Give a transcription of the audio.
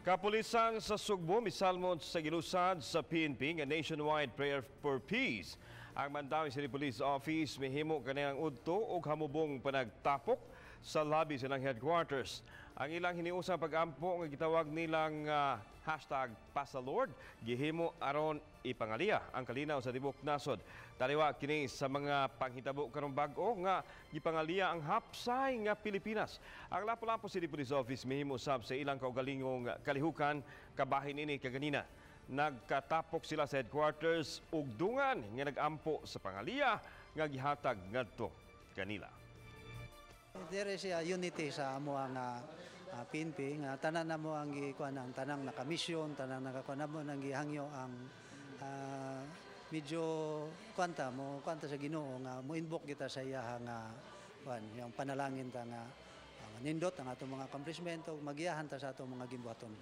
Kapulisan sa Sugbo misalmot sa gilusad sa PNP nga nationwide prayer for peace. Ang Mandaue City Police Office mihimo kaniyang udto og hamubong panagtapok sa lobby sa ilang headquarters. Ang ilang hiniusang pag-ampo nga gitawag nilang #PasSaLord gihimo aron ipangaliya ang kalinaw sa tibok nasod. Taliwa kini sa mga panghitabo karong bag-o nga gipangaliya ang hapsay nga Pilipinas. Ang Lapu-Lapu City Police Office mihimo sab sa ilang kaugalingong kalihukan kabahin ini kaganina. Nagkatapok sila sa headquarters ug dungan nga nagampo sa pangaliya nga gihatag ngadto kanila. There is a unity sa amo nga PNP nga tanan namo ang gikuan, ang tanang nakamisyon, tanang nakakuan namo nang gihangyo ang medyo kwanta mo kwanta sa Ginoo nga mo invoke kita sa iya nga kuan, yung panalangin ta nga nindot ang atong mga accomplishment ug magiyahan ta sa atong mga gimbuhaton.